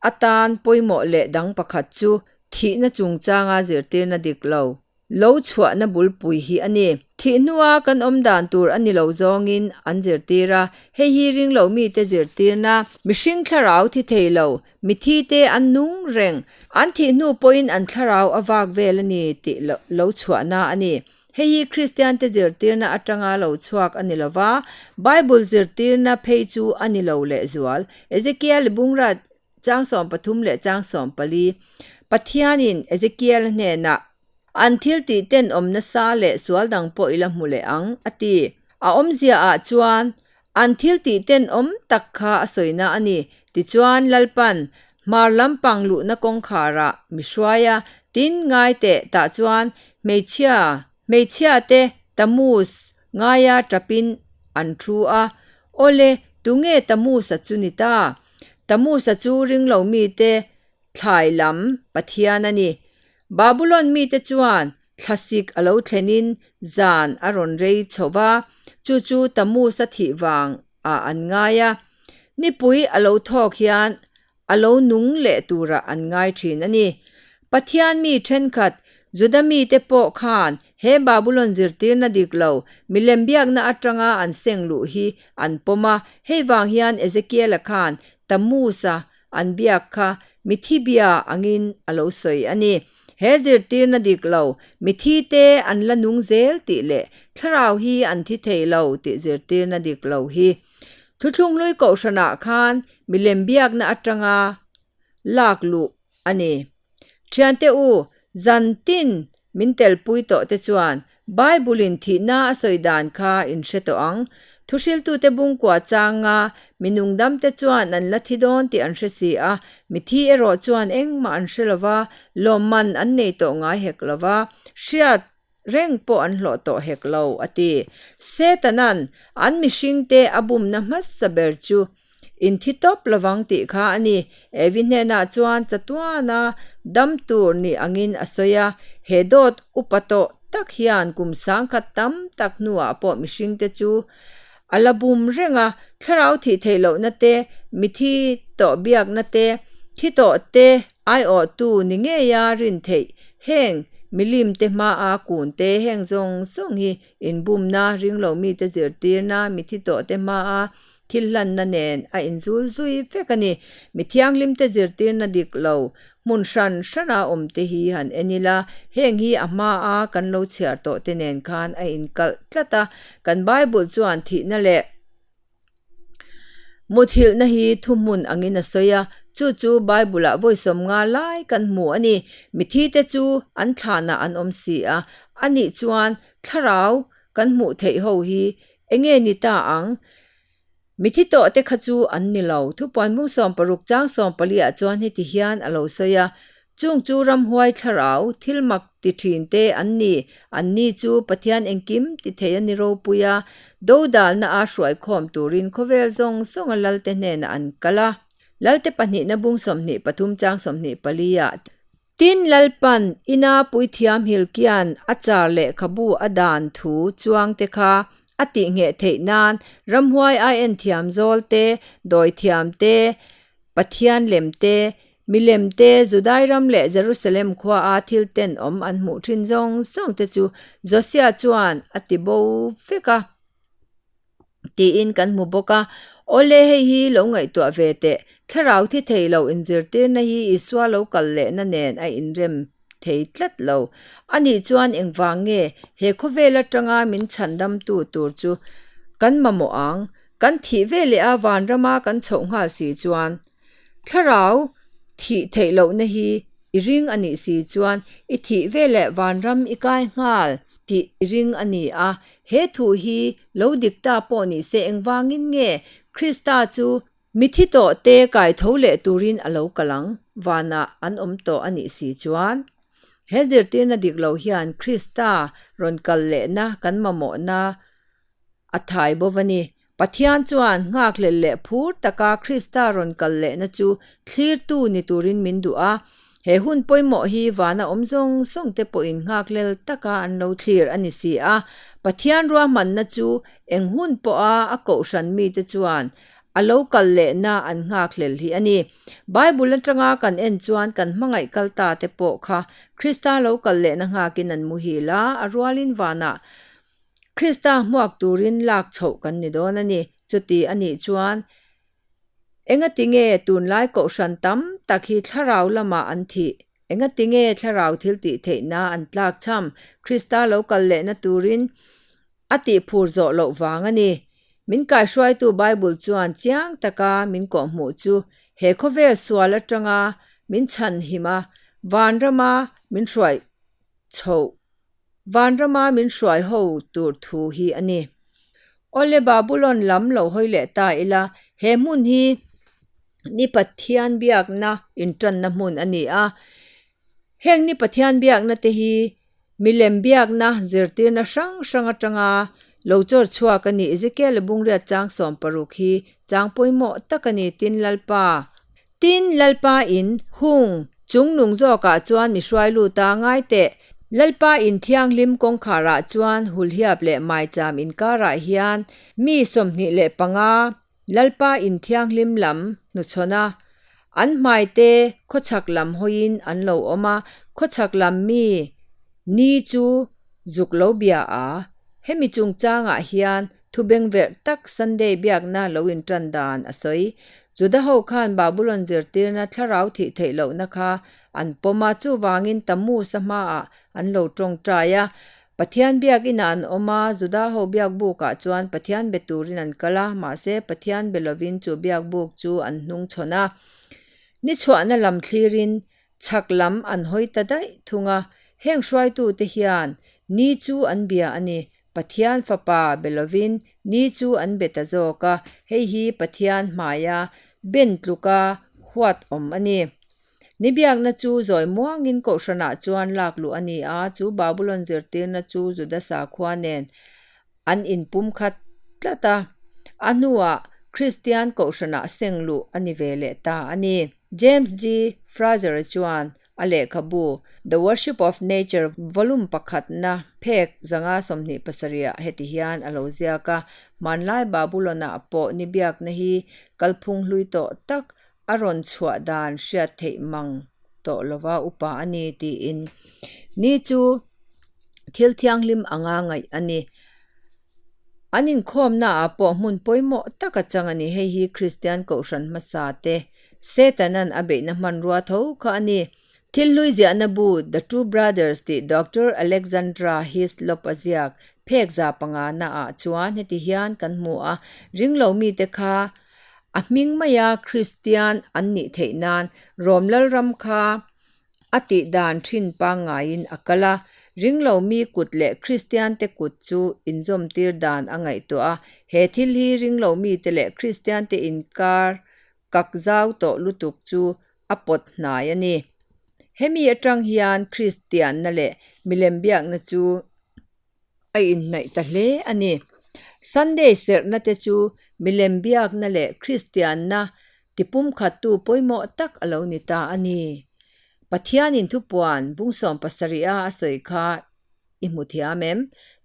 Speaker 1: atan pawimawh leh dang pakhat chu thihna chungchanga zirtirna dik lo. Lo chhuahna bulpui hi a ni. Thih hnua kan awm dan tur a ni lo zawngin an zirtir a, hei hi ringlo mite zirtirna, mihring thlarau thi thei lo, mithi te an nung reng, an thih hnu pawhin an thlarau a vak vel a ni tih lo chhuahna a ni. Hei hi Kristiante zirtirna atanga lo chhuak a ni lo va, Bible zirtirna phei chu a ni lo lehzual. Ezekiel bungrah chang 13 leh chang 14, Pathianin Ezekiel hnenah, An thil tih tenawm nasa leh sual dang pawh i la hmu leh ang, a ti. A awmziaah chuan An thil tih tenawm tak kha a sawina a ni. Tichuan, Lalpan hmar lampang luhna kawngkharah mi hruai a, tin, ngai teh tah chuan hmeichhia, hmeichhia te Tammuz ngaia tapin an thu a. Awle, tunge Tammuz-a chu ni ta? Tammuz-a chu ringlo mite thlai lam Pathian a ni. Babulon mite chuan thlasik a lo thlenin zan a rawn rei chho va, chu chu Tammuz a thih vang ah an ngai a. Nipui a lo thawk hian a lo nung leh turah an ngai thin a ni. Pathian mi thenkhat Juda mite pawh khan he Babulon zirtirna dik lo milem biakna atanga an seng luh hi an pawm a, hei vang hian Ezekiel-a khan Tammuz-a An biak kha mithi bia angin a lo sawi a ni. He zirtirna dik lo, mithi te an la nung zel tih leh thlarau hi an thi thei lo tih zirtirna dik lo hi. Thuthlunghlui Kohhranah khan milem biakna atanga lak luh a ni. Thiante u, zan tin min telpui tawh te chuan Bible-in thihna a sawi dan kha in hre tawh ang. Thuhriltute bungkua changa mi nungdamte chuan an la thi dawn tih an hre si a, mithi erawh chuan engmah an hre lo va, lawmman an nei tawh ngai hek lo va, hriat reng pawh an hlawh tawh hek lo, a ti. Setanan an mihringte a bumna hmasa ber chu In thi tawp lovang tih kha a ni. Evi hnenah chuan chatuana dam tur ni angin a sawi a, he dawt upa tawh tak hian kum sangkhat tam tak hnuah pawh mihringte chu a la bum reng a, thlarau thih theih lohna te, mithi tawh biakna te, thi tawh te aiawhtu ni ngeia rin theih heng milim te hmaa kun te heng zawng zawng hi inbumna, ringlo mite zirtirna, mithi tawh te hmaa Thil hlanna nen a inzul zui vek a ni. Mi thianghlimte zirtirna dik lo, hmun hran hrana awmte hi han en ila, heng hi a hmaa kan lo chhiar tawhte nen khan a inkalh tlat a. Kan Bible chuan thihna leh muthilhna hi thuhmun angin a sawi a, chu chu Bible-ah vawi sawmnga lai kan hmu a ni. Mithite chu an thlanah an awm si a, anih chuan thlarau kan hmuh theih ho hi Enge ni ta ang? Mithi tawh te kha chu an ni lo. Thupuan bung 60 chang 14 ah chuan heti hian a lo sawi a, Chung chu ramhuai thlarau, thil mak ti thin te an ni. An ni chu Pathian engkim ti thei a ni ropui a, dodalna a hruaikhawm turin khawvel zawng zawnga Lalte hnenah an kal a. Lalte pahnihna bung 23 chang 24 ah Tin, Lalpan ina puithiam Hilkia'n a char lehkhabu a dan thu chuangte kha a tihngheh theih nan ramhuai aien thiam zawl te, dawi thiam te, Pathian lem te, milem te, Judai ram leh Jerusalem khuaa thil tenawm an hmuh thin zawng zawng te chu Josia chuan a ti bo vek a. Tiin kan hmu bawk a. Awle, hei hi lo ngaihtuah ve teh. Thlarau thi thei lo inzirtirna hi Isua lo kal lehna nen a inrem thei tlat lo. Anih chuan engvang nge he khawvel atanga min chhandamtu tur chu kan mamawh ang? Kan thih ve leh a vanrama kan chhoh nghal si chuan. Thlarau thih theih lohna hi i ring a nih si chuan i thih veleh vanram i kai nghal tih i ring a ni a. He thu hi lo dik ta pawh ni se engvangin nge Krista chu mithi tawh te kai tho leh turin a lo kal ang? Vanah an awm tawh a nih si chuan. He zirtirna dik lo hian Krista rawn kal lehna kan mamawhna a thai bawk a ni. Pathian chuan nghakhlel leh phur taka Krista rawn kal lehna chu thlirtu ni turin min duh a. He hun pawimawh hi vana awm zawng zawng te pawhin nghakhlel taka an lo thlir a ni si a. Pathian ruahmanna chu eng hun pawha a kohhran mite chuan a lo kal lehna an nghakhlel hi a ni. Bible atanga kan en chuan kan hmangaih kal ta te pawh kha Krista lo kal lehna nghakin an muhil a, a rualin vanah Krista hmuak turin lak chhoh kan ni dawn a ni. Chuti a nih chuan engatinge tunlai kohhran tam tak hi thlarau lamah an thih? Engatinge thlarau thil tih theihna an tlak cham Krista lo kal lehna turin a tih phur zawh loh vang a ni. Min kaihruaitu Bible chuan chiang taka min kawhhmuh chu he khawvel sual atanga min chhanhim a, vanrama min hruai chhoh Vanrama min hruai ho tur thu hi a ni. Awle Babulon lam lo hawi leh ta ila, he hmun hi ni Pathian biakna intanna hmun a ni a. Heng ni Pathian biakna te hi milem biakna zirtirna hrang hrang atanga lo chawr chhuak a ni. Ezekiel Bungriat chang 60 hi chang pawimawh tak a ni tin Lalpa. Tin, Lalpa in hung chungnung zawkah chuan mi hruai lut a, ngai teh. Lalpa in thianghlim kawngkharah chuan hulhiap leh maicham inkarah hian mi 25 Lalpa in thianghlim lam hnuchhawn a, an hmaite khawchhak lam hawiin an lo awm a, khawchhak lam mi ni chu zuk lo bia a. Hemi chungchangah hian Thu bengverh tak Sunday biakna lo intan dan a sawi. Juda ho khan Babulon zirtirna thlarau thih theih lohna kha an pawm a, chuvangin Tammuz-a hmaah an lo tawngtai a. Pathian biak inah an awm a, Juda ho biak bukah chuan Pathian be turin an kal a, mahse Pathian be lovin chu biak buk chu an hnung chhawn a. Ni chhuahna lam thlirin Chhak lam an hawi ta daih thung a, heng hruaitute hian ni chu an bia a ni, Pathian fapa be lovin ni chu an be ta zawk a, hei hi Pathian hmaia ben tluka huat awm a ni. Ni biakna chu zawi muangin Kohhranah chuan lak luh a ni a, chu Babulon zirtirna chu Juda sakhua nen an inpumkhat tlat a, a hnuah Kristian Kohhranah seng luh a ni ve leh ta a ni. James G. Frazer-a chuan a lehkhabu The Worship of Nature volume pakhatna phek 527-ah heti hian a lo ziak a, Hmanlai Babulon-ah pawh ni biakna hi kalphung hlui tawh tak a rawn chhuah dan hriat theih mang tawh lova upa a ni tiin ni chu thil thianghlim anga ngaih a ni. An inkhawmnaah pawh hmun pawimawh tak a chang a ni. Hei hi Kristian Kohhran hmasa te Setanan a beihna hmanrua tho kha a ni. Thil hlui ziahna bu The Two Brothers tih Doctor Alexandra Hislop a ziak phek za panga naah chuan heti hian kan hmu a, Ringlo mite kha A hming maia Kristian an nih theih nan Rom Lalram kha a tih dan thin pangngaiin a kal a, ringlo mi kut leh Kristiante kut chu inzawmtir dan a ngaihtuah a. He thil hi ringlo mite leh Kristiante inkar kak zau tawh lutuk chu a pawt hnai a ni. Hemi atang hian Kristianna leh milem biakna chu a inhnaih ta hle a ni. Sunday serhna te chu milem biakna leh Kristianna tipumkhattu pawimawh tak a lo ni ta a ni. Pathianin thupuan bung 70 a a sawi kha i hmu thiam em?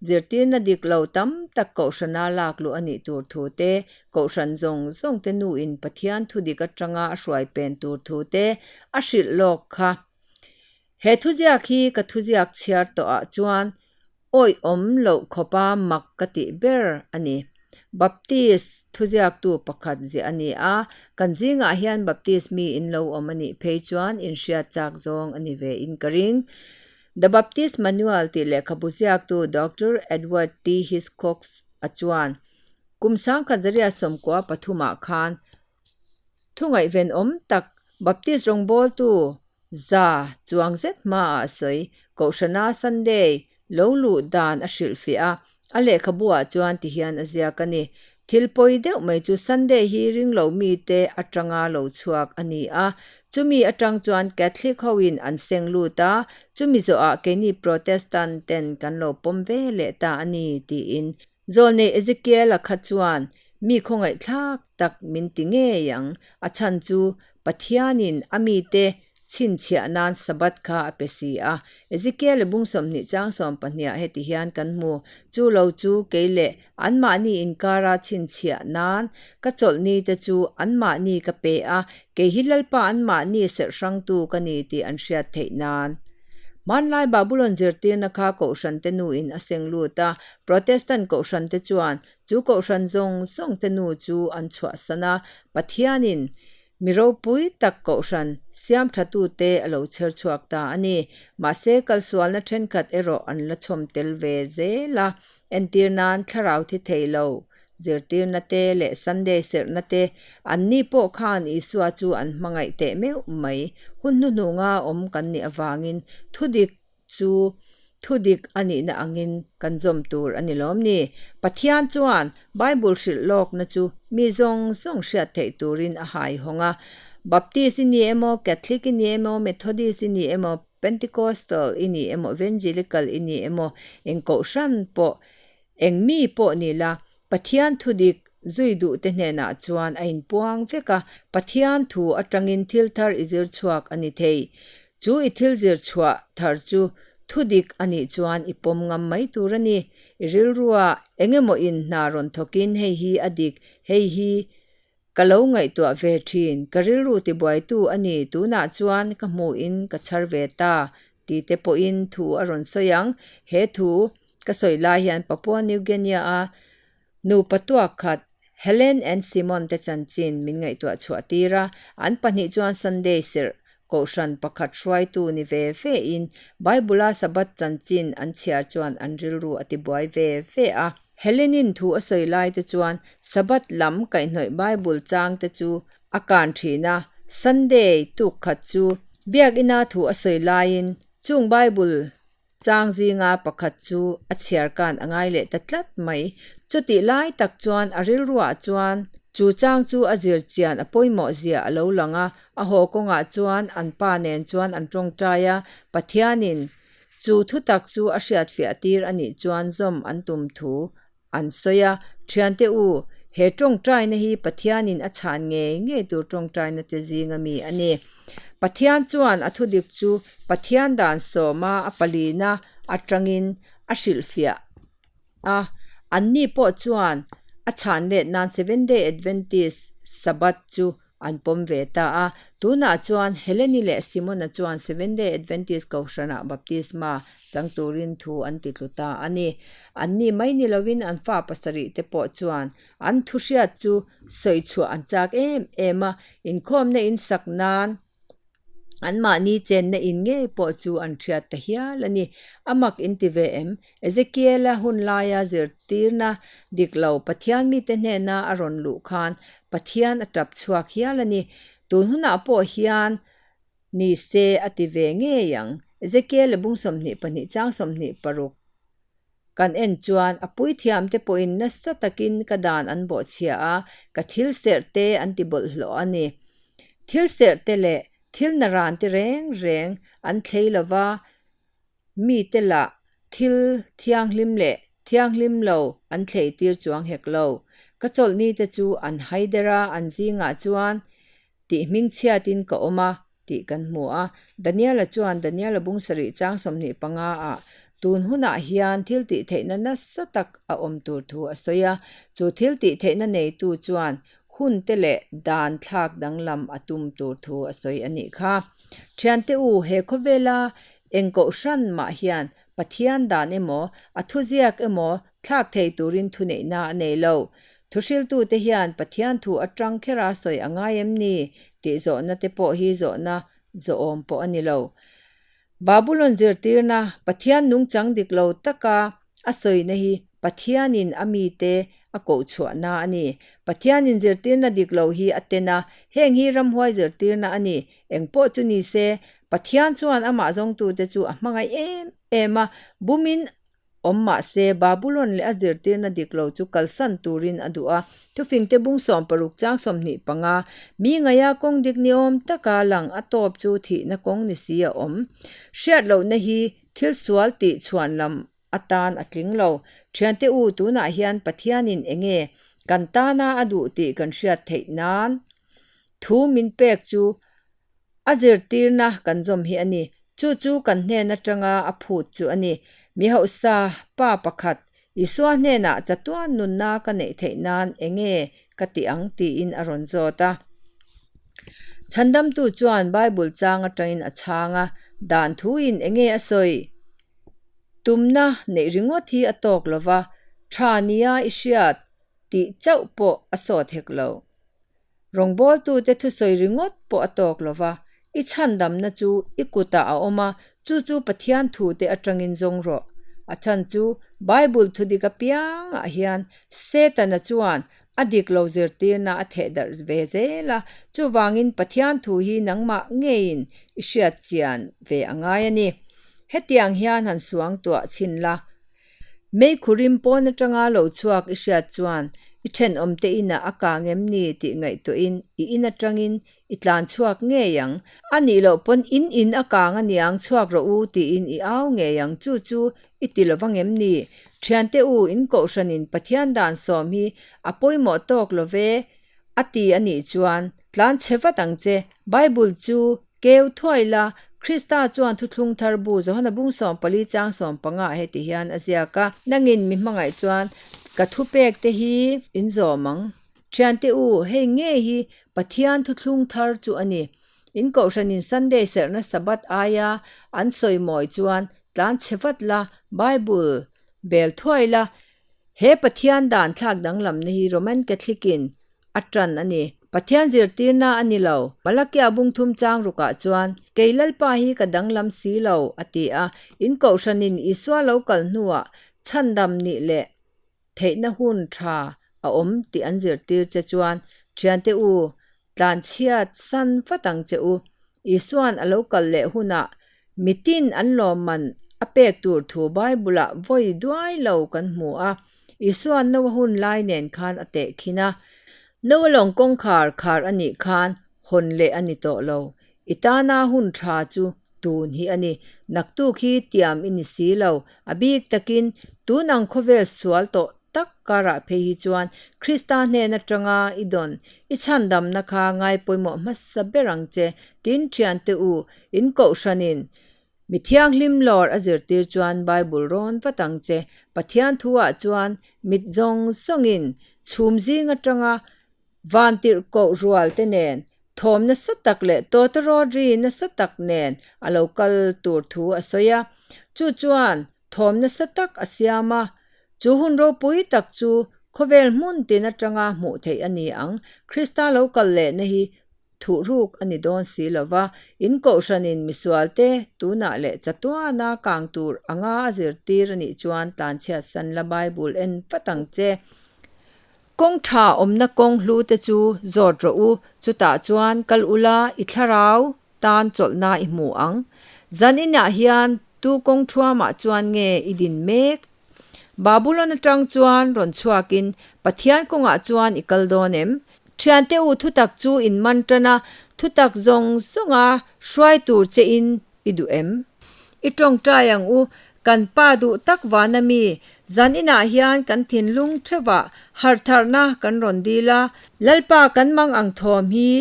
Speaker 1: Zirtirna dik lo tam tak kohhrana lak luh a nih tur thu te, kohhran zawng zawng te nuin Pathian thu dik atanga a hruai pen tur thu te a hrilh lawk kha. He thuziak hi ka thuziak chhiar tawhah chuan awihawm loh khawpa mak ka tih ber a ni. Baptist thuziaktu pakhat ziah a ni a, kan zingah hian Baptist mi in lo awm a nih phei chuan inhriat chak zawng a ni ve in ka ring. The Baptist Manual tih lehkhabu ziaktu Doctor Edward T. Hiscox a chuan kum 1993 khan Thungaihven awm tak Baptist rawngbawltu za chuang zet hmaah a sawi. Kohhrana Sunday lo luh dan a hrilhfiah a, a lehkhabuah chuan tihian a ziak a ni. Thil pawi deuh mai chu Sunday hi ringlo mite atanga lo chhuak a ni a, chumi atang chuan Catholic hoin an seng lut a, chumi zawhah keini Protestant ten kan lo pawm ve leh ta a ni tiin Zawlnei Ezekiel-a kha chuan mi khawngaihthlak tak min ti ngei ang, a chhan chu Pathianin a mite chhinchhiah nan Sabbath kha a pe si a. Ezekiel-a bung 20 chang 12 heti hian kan hmu, Chu lo chu kei leh anmahni inkara chhinchhiah nan ka chawlhni te chu anmahni ka pe a, kei hi Lalpa anmahni serh hrangtu ka ni tih an hriat theih nan. Hmanlai Babulon zirtirna kha Kohhrante nuin a seng lut a, Protestant kohhrante chuan chu kohhran zawng zawngte nu chu an chhuahsan a, Pathianin. Mi ropui tak kohhran siam thatute a lo chher chhuak ta a ni. Mahse, kalsualna thenkhat erawh an la chhawm tel ve zel a. Entir nan thlarau thi thei lo zirtirna te leh Sunday serhna te anni pawh khan Isua chu an hmangaih teh meuh mai. Hun hnuhnunga awm kan nih avangin thudik chu thudik a nihna angin kan zawm tur a ni lawm ni? Pathian chuan Bible hrilh lawkna chu mi zawng zawng hriat theih turin a haihawng a. Baptist i ni emaw, Catholic i ni emaw, Methodist i ni emaw, Pentecostal i ni emaw, Evangelical i ni emaw, eng kohhran pawh, eng mi pawh ni la, Pathian thudik zui duhte hnenah chuan a inpuang vek a, Pathian thu atangin thil thar i zir chhuak a ni thei. Chu i thil zir chhuah thar chu thudik a nih chuan i pawm ngam mai tur a ni. I rilrua eng emaw in hna rawn thawkin hei hi a dik, hei hi ka lo ngaihtuah ve thin, ka rilru tibuaitu a ni, tunah chuan ka hmuhin ka chhar ve ta ti te pawhin thu a rawn sawi ang. He thu Ka sawi lai hian Papua New Guinea-a nupa tuak khat Helen and Simon te chanchin min ngaihtuah chhuah tir a, an pahnih chuan Sunday serh kohhran pakhat hruaitu ni ve ve in Bible-a Sabbath chanchin an chhiar chuan an rilru a tibuai ve ve a. Helen-in thu a sawi lai te chuan Sabbath lam kaihhnawih Bible chang te chu a kan thin a, Sunday tuk khat chu Biakina thu a sawi laiin chung Bible Chang zinga pakhat chu a chhiar kan a ngai leh ta tlat mai. Chutih lai tak chuan a rilruah chuan chu chang chu a zir chian a pawimawh zia a lo lang a, a haw kawngah chuan an pa nen chuan an tawngtai a, Pathianin chu thutak chu a hriatfiah tir a nih chuan zawm an tum thu an sawi a, Thiante u, he tawngtaina hi Pathianin a chhan ngei ngei tur tawngtaina te zinga mi a ni. Pathian chuan a thudik chu Pathian dan sawma a palina atangin a hrilhfiah a, anni pawh chuan a chhan let nan Seventh-day Adventist Sabbath chu An pawm ve ta a. Tunah chuan Heleni leh Simona chuan Seventh-day Adventist Kohhranah baptisma chang turin thu an ti tlu ta a ni. Anni mai ni lovin an fa pasarih te pawh chuan an thu hriat chu sawi chhuah an chak em em a, inkhawmna in sak nan anmahni chenna in ngei pawh chu an hriat ta hial a ni. A mak in ti ve em? Ezekiela hun laia zirtirna dik lo Pathian mite hnena a rawn luh khan Pathian a tap chhuak hial a ni. Tun hunah pawh hian ni se a ti ve ngei ang. Ezekiela bung 22 chang 26 kan en chuan a puithiamte pawhin nasa takin ka dan an bawhchhia a, ka thil serh te an ti bawlhhlawh a ni. Thil serh te leh thil naran te reng reng an thlei lova, Mite lah thil thianghlim leh thianghlim lo an thlei tir chuang hek lo. Ka chawlhni te chu an hai der a, an zingah chuan tih hmingchhiatin ka awm a tih kan hmu a. Daniela chuan Daniela bung sarih chang 25 ah tun hunah hian thil tih theihna nasa tak a awm tur thu a sawi a. Chu thil tih theihna neitu chuan hun te leh dan thlak danglam a tum tur thu a sawi a nih kha. Thiante u, he khawvela Eng kohhran mah hian Pathian dan emaw, a thuziak emaw thlak thei turin thuneihna a nei lo. Thuhriltute hian Pathian thu atang khera sawi a ngai em ni? tih zawhna te pawh hi zawhna zawhawm pawh a ni lo. Babulon zirtirna Pathian nungchang dik lo taka A sawina hi Pathianin a mite a koh chhuahna a ni. Pathianin zirtirna dik lo hi a ten a, heng hi ramhuai zirtirna a ni. Eng pawh chu ni se, Pathian chuan amah zawngtute chu a hmangaih em em a, bumin awm mah se Babulon leh a zirtirna dik lo chu kalsan turin a duh a. Thufingte bung 60 chang 25, Mi ngaia kawng dik ni awm taka lang a tawp chu thihna kawng ni si a awm. Hriat lohna hi Thil sual tih chhuan lam atan a tling lo. Thiante u, tunah hian Pathianin enge kan tana a duh tih kan hriat theih nan thu min pek chu a zirtirna kan zawm hi a ni. Chu chu kan hnen atanga a phut chu a ni. Mi hausa pa pakhat Isua hnenah chatuan nunna ka neih theih nan enge ka ti ang tiin a rawn zawt a. Chhandamtu chuan Bible chang atangin a chhang a, dan thuin enge a sawi? Tumna neih ringawt hi a tawk lo va, tha nia i hriat tih chauh pawh a sawt hek lo. Rawngbawltute thusawi ringawt pawh a tawk lo va, i chhandamna chu i kutah a awm a, chu chu Pathian thute atangin zawng rawh. A chhan chu Bible thudik apiangah hian Setana chuan a dik lo zirtirna a theh darh ve zel a, chuvangin Pathian thu hi nangmah ngeiin i hriat chian ve a ngai a ni. Hetiang hian han suang tuah chhin la. Meikhurim pawn atanga lo chhuak i hriat chuan i thenawmte inah a kang em ni tih ngaihtuahin i in atangin i tlan chhuak ngei ang. A nih loh pawn in in a kang a niang chhuak rawh u tiin i au ngei ang chu chu i ti lo vang em ni? Thiante u in kohhranin Pathian dan sawm hi a pawimawh tawk lo ve a ti a nih chuan tlan chhe vat ang che. Bible chu keu thuai la, Krista chuan thuthlung thar bu Johana bung 14 chang 15 ah heti hian a ziak a, Nangin mi hmangaih chuan ka thupek te hi in zawm ang. Thiante u, hei ngei hi Pathian thuthlung thar chu a ni. In kohhranin Sunday serhna Sabbath aia an sawi mawi chuan tlan chhe vat la, Bible bel thuai la. He Pathian dan thlak danglamna hi Roman Catholic-in a tan a ni. Pathian zirtirna a ni lo. Malakia bung thum chang rukah chuan, Kei Lalpa hi ka danglam si lo, a ti a. In kohhranin Isua lo kal hnuah chhandam nih leh theihna hun tha a awm tih an zirtir che chuan, Thiante u, tlanchhiat san vat ang che u. Isua'n a lo kal leh hunah mitin an lawmman a pek tur thu Bible-ah vawi duai lo kan hmu a. Isua'n Noa hun lai nen khan a tehkhin a. Noa lawng kawngkhar khar a nih khan hawn leh a ni tawh lo. I tana hun tha chu tun hi a ni. Naktuk hi tiam i ni si lo. A bik takin tun ang khawvel sual tawh tak karah phei hi chuan Krista hnen atanga i dawn i chhandamna kha ngai pawimawh hmasa ber ang che. Tin, thiante u, in kohhranin mi thianghlim lawr a zirtir chuan Bible rawn vat ang che. Pathian thuah chuan mit zawng zawngin chhum zing atanga Vantirhkoh rual te nen thawm nasa tak leh tawtawrawt ri nasa tak nen a lo kal tur thu a sawi a. Chu chuan thawm nasa tak a siam a. Chu hun ropui tak chu khawvel hmun tin atanga hmuh theih a ni ang. Krista lo kal lehna hi thuhruk a ni dawn si lo va, in kohhranin misualte tunah leh chatuana kang tur anga a zirtir a nih chuan tlanchhiatsan la Bible en vat ang che. Kawng tha awmna kawng hlu te chu zawt rawh u, chutah chuan kal ula i thlarau tan chawlhna i hmu ang. Zan inah hian tu kawng thuamah chuan nge i din mek? Babulon atang chuan rawn chhuakin Pathian kawngah chuan i kal dawn em? Thiante u thutak chu in man tan a, thutak zawng zawnga hruai tur che in i duh em? I tawngtai ang u, kan pa duh tak vana mi, zan inah hian kan thinlung theuhah harhtharhna kan rawn dil a, Lalpa kan mang ang thawm hi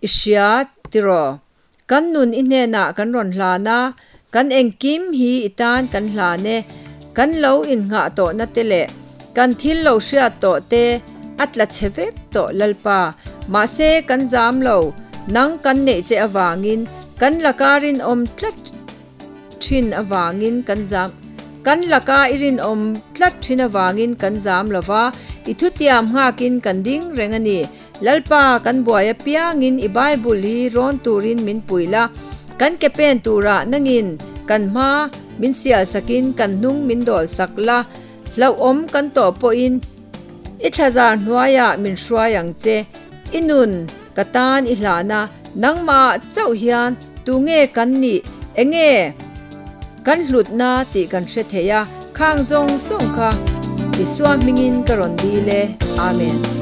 Speaker 1: i hria tiraw? Kan nun i hnenah kan rawn hlan a, kan engkim hi i tan kan hlan e, kan lo innghah tawhna te leh kan thil lo hriat tawh te a tla chhe vek tawh Lalpa, mahse kan zam lo, nang kan neih che avangin kan laka rinawm tlat thin avangin kan zam kan laka i rinawm tlat thin avangin kan zam lo va, i thutiam nghakin kan ding reng a ni. Lalpa kan buai apiangin i Bible hi rawn turin min pui la, kan ke pen turah nangin kan hma min sial sakin kan hnung min dawl sak la, Hlauhawm kan tawh pawhin i thlazar hnuaiah min hruai ang che. I nun ka tan i hlan a, nangmah chauh hian tunge kan nih, enge kan hlutna tih kan hre thei a, khang zawng zawng kha Isua hmingin ka rawn dil e. Amen.